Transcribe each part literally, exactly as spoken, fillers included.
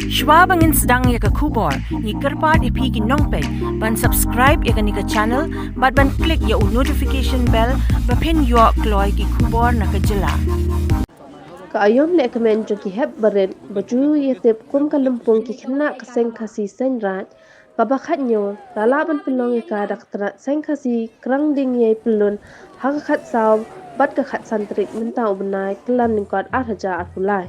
Shwa ba ngin sdang ïa ka khubor, ngi kyrpad ïa phi ki nongpeit ban subscribe ïa kane ka channel bad ban click ïa u notification bell ba phin ïoh kloi ki khubor na ka jylla. Ka aïom lehkmen jong ki hep barit ba ju ïatip kum ka lympung ki khynnah ka seng Khasi Seiñ Raij kaba khathynñiew la lah ban pynlong ïa ka da ka tnat Seng Khasi Krang Diengïei Pyllun ha ka khatsaw bad ka khatsan tarik mynta u bnai Kyllalyngkot ar hajar arphew lai.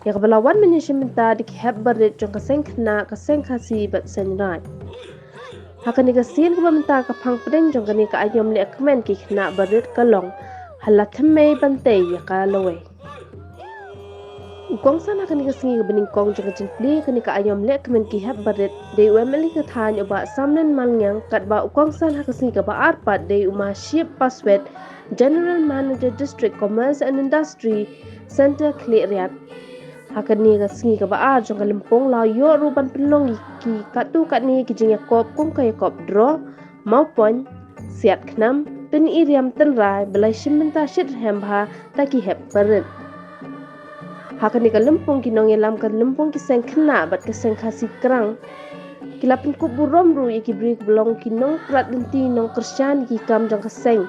Ïa kaba la wan ban ïashim bynta da ki hep barit jong ka seng khynnah ka seng Khasi bad Seiñ Raij. Ha kane ka sien kaba mynta ka phang pdeng jong kane ka aïom lehkmen ki khynnah barit ka long ha la thymmei ban tei ïa ka lawei. U kongsan ha kane ka sngi kaba nyngkong jong ka jingplie kane ka aïom lehkmen ki hep barit dei u M L A ka thaiñ u Bah Samlin Malngiang, katba u kongsan ha ka sngi kaba ar pat dei u Ma Ship Paswet, General Manager District Commerce and Industry Centre Khliehriat. Ha kane ka sngi kaba ar jong ka lympung la ïoh ruh ban pynlong ïa ki katto katne ki jingïakop kum ka ïakop draw, mawpoiñ, siat khnam, pyni riam tynrai, ba la shim bynta shitrhem bha da ki hep barit. Ha kane ka lympung ki nongïalam ka lympung ki seng khynnah bad ka seng Khasi Krang ki la pynkup burom ruh ïa ki briew kiba long ki nongprat lynti nongkyrshan ïa ki kam jong ka seng.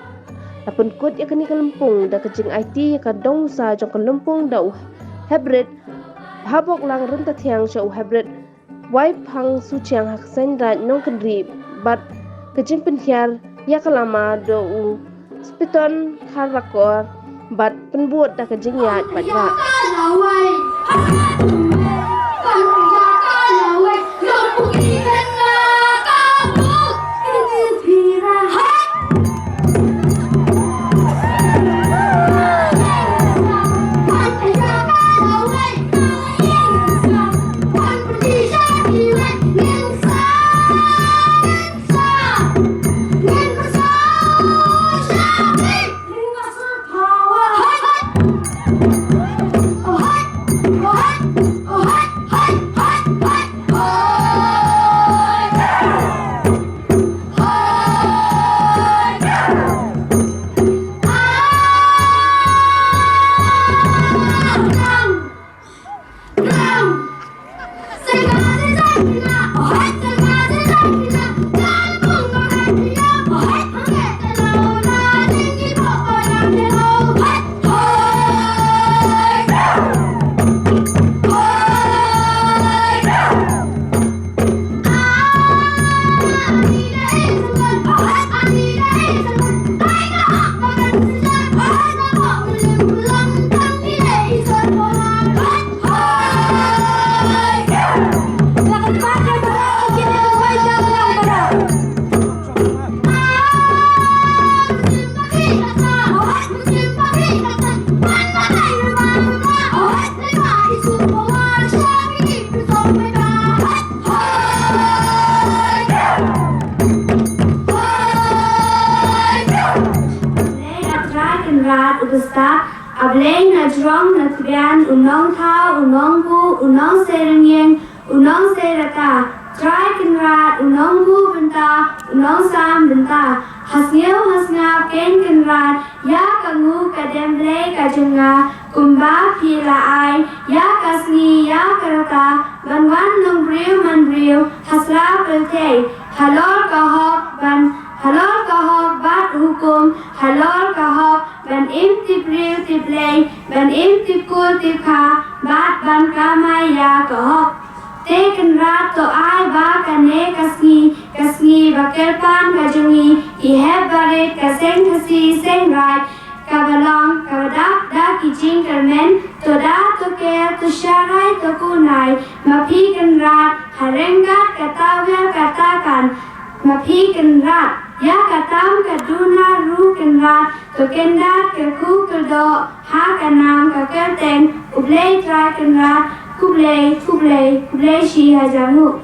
La pynkut ïa kane ka lympung da ka jingaiti ïa ka dong u sa jong ka lympung da u heprit Bhaboklang Ryntathiang sha u heprit Waiphang Suchiang ha ka Seiñ Raij Nongkynrih bad ka jingpynhiar ïa ka lama da u Spiton Kharrakor bad pynbud da ka jingïaid paidbah. Kynrad uba stad, A Blei na jrong na tbian, u nongthaw, u nongbuh, u nongsei rynïeng, u nongsei rta, Trai Kynrad, u nongbuh bynta, u nongsam bynta. Ha sngew ha sngap ken Kynrad, ïa ka nguh ka dem Blei ka jong nga, kumba phi la ai ïa ka sngi ïa ka rta, ban wan long briew man briew ha sla pyrthei, halor ka hok ban, halor ka hok bad hukum, halor ka hok ban im tip briew tip Blei, ban im tip kur tip kha, bad ban kamai ïa ka hok. Te Kynrad to ai ba kane ka sngi, ka sngi ba kyrpang ka jong ngi, ki hep barit ka seng Khasi seng Raij, kaba long kaba dap da ki jingkyrmen, to da to ker to sharai to kunai, ma phi Kynrad ha ryngkat kata wer kata kan, ma phi Kynrad ïa ka tam ka duna ruh Kynrad, to kyndad kyrkhu kyrdoh ha ka nam ka kyrteng U Blei Trai Kynrad. Khublei, khublei, khublei shi hajar nguh.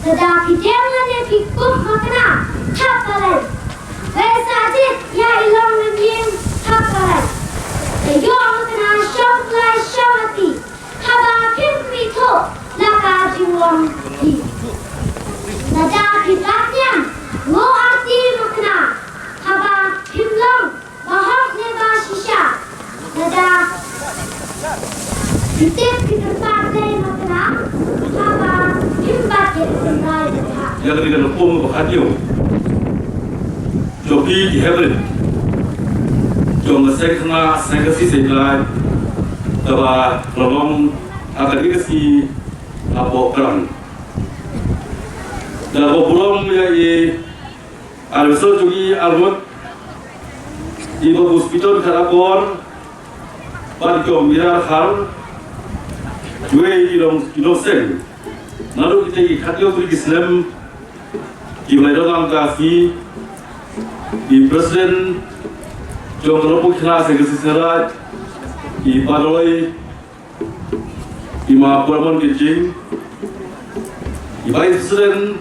Lada phi dem lane phi kup makna, hap balei? Wei sa jied ïa i long nongïing, hap balei? Te ïoh makna shong lai shong lati, haba phim ithuh la ka jinglong phi. Lada phi bat niam, nguh arti makna, haba phim long ba hok ne ba shisha. Lada phi tip phi kyrpad lei makna, haba phim bat ïa ka tynrai bakla. Ïa kane ka lympung ba khathynñiew jong phi ki heprit jong ka seng khynnah seng khasi seng lai, kaba la long ha kane ka sngi hapoh Krang. Da kaba burom ïa i Archbishop jong ngi arngut, i Bah Puspitone Kharakor, bad jong Mira Khar, kiwei ki nong, ki nongseng naduh kita ki khathynñiew tylli ki snem kiba la ïadon lang ka sngi, i President jong ka lympung khynnah seng khasi seng lai, i Bah Doloi, i Ma Puramon Kynjing, i Vice President,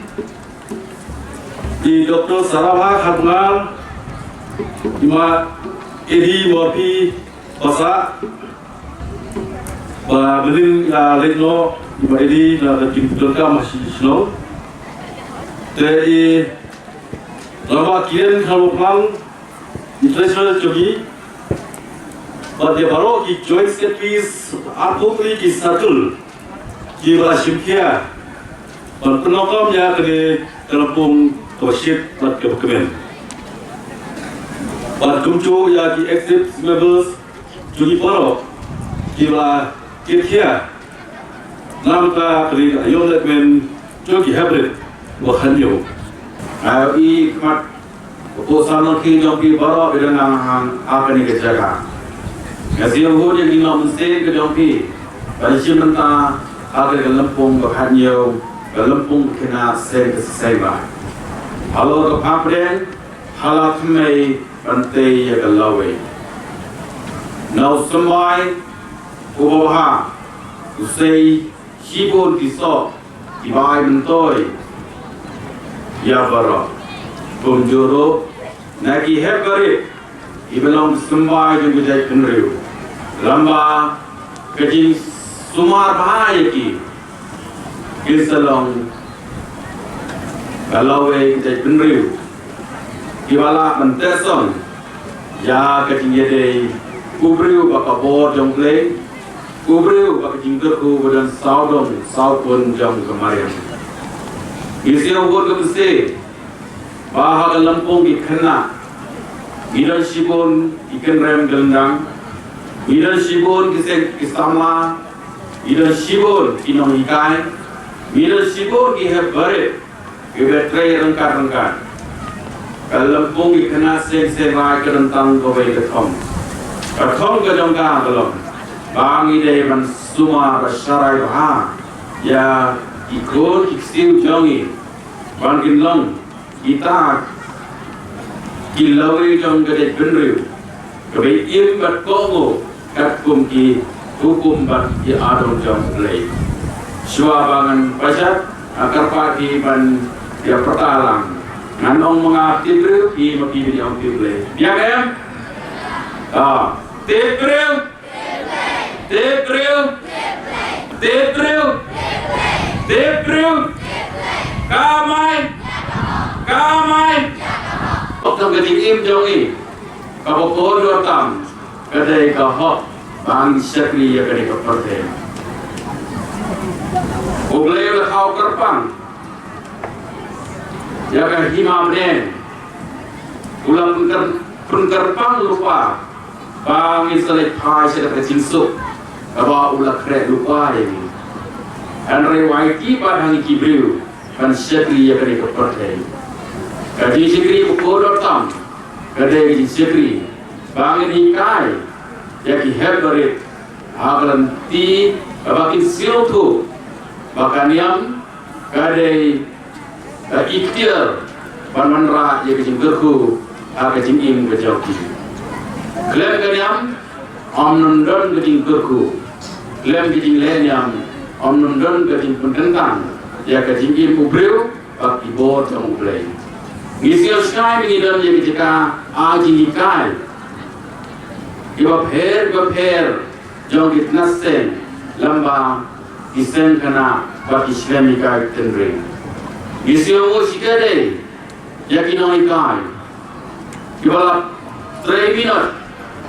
i Doctor Sarabha Kharngal, i Ma Edi Morphy Passah, ba mynhynnin la leit noh i Ma Edi na ka jingdonkam ha shi shnong. Te i Rangbah Kiren Kharmuklang, i Treasurer jong ngi, bad ïa baroh ki Joint Secretaries, arphew tylli ki circle, kiba la shim khia ban pynlong kam ïa kane ka lympung kaba shit bad kaba kmen. Bad kumjuh ïa ki executive members jong ngi baroh kiba la kit khia na ka bynta ka ïing ka jong lehkmen jong ki heprit ba khathynñiew. Nga ïohi khmat ka pud samrkhie jong phi baroh ba dang nang hang ha kane ka jaka. Nga sngewbha ïa ki nongmynsaw ka jong phi ba shim bynta ha kane ka lympung ba khathynñiew, ka lympung khynnah seng khasi seng lai. Halor ka phang pdeng, ha la thymmei ban tei ïa ka lawei. Na u symbai uba bha, u sei shibun ki soh kiba ai myntoi ïa baroh. Kumjuh ruh na ki hep barit kiba long ki symbai jong ka jaitbynriew, lymba ka jingsumar bha ïa ki, kin sa long ka lawei ka jaitbynriew kiba lah ban teh song ïa ka jingïadei u briew bad ka bor jong U Blei, u briew bad ka jingkyrkhu ba don sawdong sawkun jong ka mariang. Ngi sngewbha ka bynta ba ha ka lympung ki khynnah ngi don shibun ki kynrem ki lyndang, ngi don shibun ki seng ki samla, ngi don shibun ki nonghikai, ngi don shibun ki hep barit kiba trei ryngkat ryngkat. Ka lympung ki khynnah seng seng lai ka don tang kawei ka thong. Ka thong ka jong ka ka long ba ngi dei ban sumar ba sharai bha ïa ki khun ki ksiew jong ngi ban kin long kita ki lawei jong ka jaitbynriew kaba im bad kohnguh katkum ki hukum bad ki adong jong U Blei. Shuwa ba ngan pyrshah, nga kyrpad ïa phi ban ïa pyrta lang. Ngan ong ma nga tip briew, phi ma phi ban ong tip Blei. Biang em? Ah, tip briew. Tip briew. Tip briew. Tip briew. Kamai. Kamai. Ka jingim jong ngi kaba kordor tam ka dei ka hok ban shakri ïa kane ka pyrthei. U Blei u la thaw kyrpang ïa ka hima bneng, u la pynkyrpang lypa ba ngin sa leit phai sha ka jingsuk kaba u la khreh lypa ïa ngi. Hynrei wat ki pat ha ngi ki briew ban shakri ïa kane ka pyrthei. Ka jingshakri ba kordor tam ka dei ka jingshakri ba ngin hikai ïa ki hep barit ha ka lynti kaba kin sngewthuh ba ka niam ka dei ka ikhtiar ban wanrah ïa ka jingkyrkhu ha ka jingim ka jong ki. Khlem ka niam ym don ka jingkyrkhu, khlem ka jingleh niam ym don ka jingpynkyntang ïa ka jingim u briew bad ki bor jong U Blei. Ngi sngew shai ba ngi don ïa ka jaka ai jinghikai kiba pher ba pher jong ki tnat seng, lem bad ki seng khynnah bad ki shlem hikai tynrai. Ngi sngew nguh shikatdei ïa ki nonghikai kiba la trei minot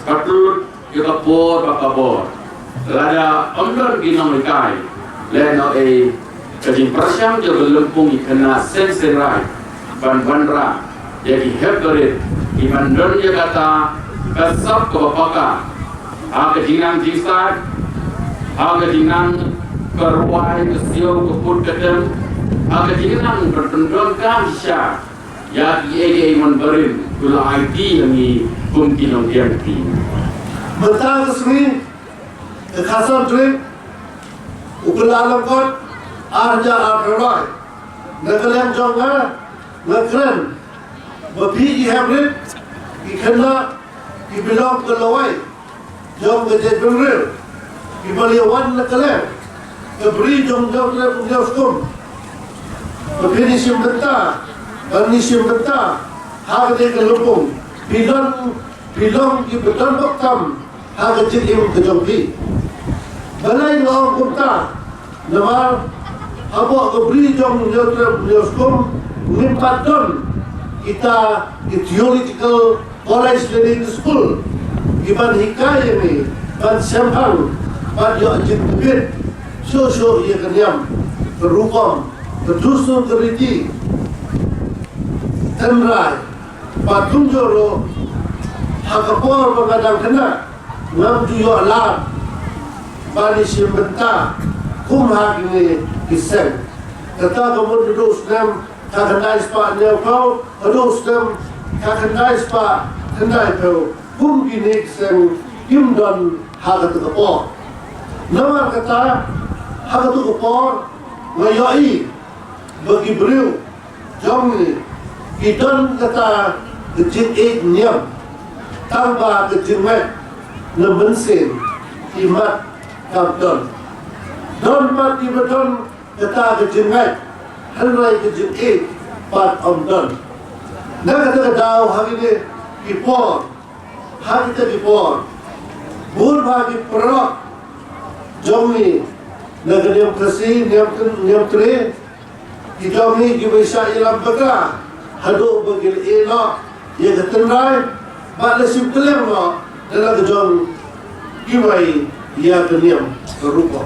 ka tlut ïa ka por bad ka bor. Lada ym don ki nonghikai, lehnohei ka jingpyrshang jong ka lympung ki khynnah seng seng rai ban wanrah ïa ki hep barit, ki ban don ïa kata ka sap kaba paka ha ka jingnang jingstad, ha ka jingnang ka rwai ka siew ka put ka tem, ha ka jingnang ban pyndonkam shisha ïa kiei kiei mon barim u la aiti ïa ngi kum ki nongkiang kti. Mynta ka sngi, ka Khasan Trip, u Kyllalyngkot, ar hajar arphew lai. Na ka liang jong nga, nga kren ba phi ki hep rit, ki khynnah, ki bilong ka lawei jong ka jaitbynriew kiba la wan na ka liang ka Bri jong Hynñiewtrep Hynñiewskum. Ba phin ïashim bynta, ban ïashim bynta ha kane ka lympung. Phi long, phi long kiba don bok tam ha ka jingim ka jong phi. Balei nga ong kumta? Namar hapoh ka Bri jong Hynñiewtrep Hynñiewskum ngim pat don kita ki theological college lane ki school kiban hikai ïa ngi ban shemphang bad ïoh jingtbit shuh shuh ïa ka niam, ka rukom, ka dustur, ka riti tynrai. Bad kumjuh ruh, ha ka por ba nga dang khynnah, ngam ju ïoh lad ban ïashim bynta kum ha kine ki seng. Kata ka mut naduh u snem khatkhyndai spah hynñiewphew haduh u snem khatkhyndai spah khyndaiphew, kum kine ki seng kim don ha kata ka por. Namar kata, ha kata ka por nga ïohi ba ki briew jong ngi ki don kata ka jingïeit niam, tang ba ka jingngeit na mynsiem imat kam don. Don pat kiba don kata ka jingngeit, hynrei ka jingïeit pat ym don. Na kata ka daw, ha kine ki por, ha kita ki por, bun ba ki paralok jong ngi na ka niam Khasi, niam, niam Tre, ki jong ngi kiba shah ïalam bakla haduh ba ki la ïeh noh ïa ka tynrai bad la shim kylliang noh da la ka jong kiwei ïa ka niam ka rukom.